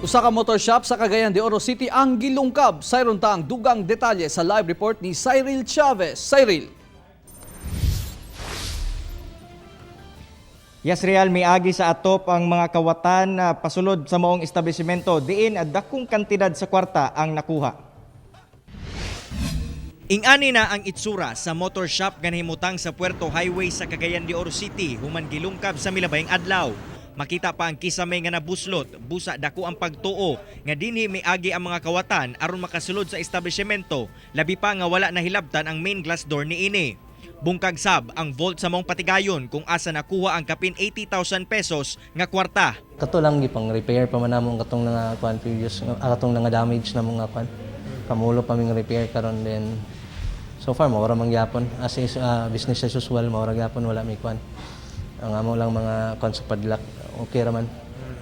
Usa ka motor shop sa Cagayan de Oro City ang gilungkab. Sayron ta ang dugang detalye sa live report ni Cyril Chavez. Cyril. Yes, Real, miagi sa atop ang mga kawatan na pasulod sa maong establishmento. Diin, dakong kantidad sa kwarta ang nakuha. Ingani na ang itsura sa motor shop nga nahimutang sa Puerto Highway sa Cagayan de Oro City human gilungkab sa milabayng adlaw. Makita pa ang kisame nga nabuslot, busa dako ang pagtuo nga dinhi miagi ang mga kawatan aron makasulod sa establishmento, labi pa nga wala nahilabtan ang main glass door niini. Bungkag sab ang vault sa mong patigayon kung asa nakuha ang kapin 80,000 pesos nga kwarta. Kato lang gipang repair pa man namo ang katong nga kwan previous katong nga damage na mga kwan. Kamulo pa ming repair karon, then so far mao ra man gyapon as is, business as usual, mao ra gyapon, wala may kwan. Ang amo lang mga kwan sa padlock, okay ra man.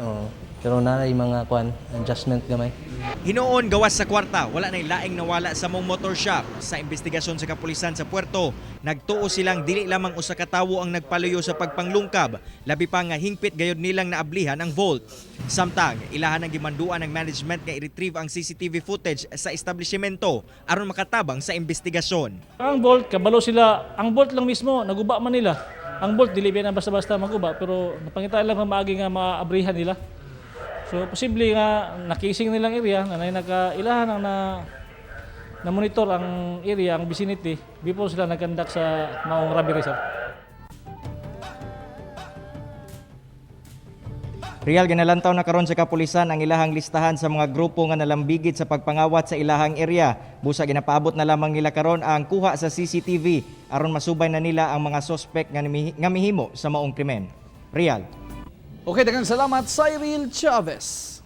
Oo. Pero naay mga kwan adjustment gamay. Hinuon gawas sa kwarta, wala na'y laing nawala sa mong motor shop. Sa investigasyon sa kapulisan sa puerto, nagtuo silang dili lamang usa ka tawo ang nagpaluyo sa pagpanglungkab, labi pa nga hingpit gayod nilang naablihan ang vault. Samtang, ilahan ang gimanduan ng management nga i-retrieve ang CCTV footage sa establishmento aron makatabang sa investigasyon. Ang bolt, kabalo sila, ang bolt lang mismo, naguba man nila. Ang bolt, dili ba na basta-basta maguba, pero napangita lang nga maagi nga maabrihan nila. So, posible nga nakising nilang area, na nay nagkailahan ang na monitor ang area, ang vicinity, before sila nagkandak sa maong robbery, sir. Real, ginalantaw na karon sa kapulisan ang ilahang listahan sa mga grupo nga nalambigit sa pagpangawat sa ilahang area. Busa ginapaabot na lamang nila karon ang kuha sa CCTV aron masubay na nila ang mga sospek nga mihimo sa maong krimen. Real. Okay, daghang salamat, Cyril Chavez.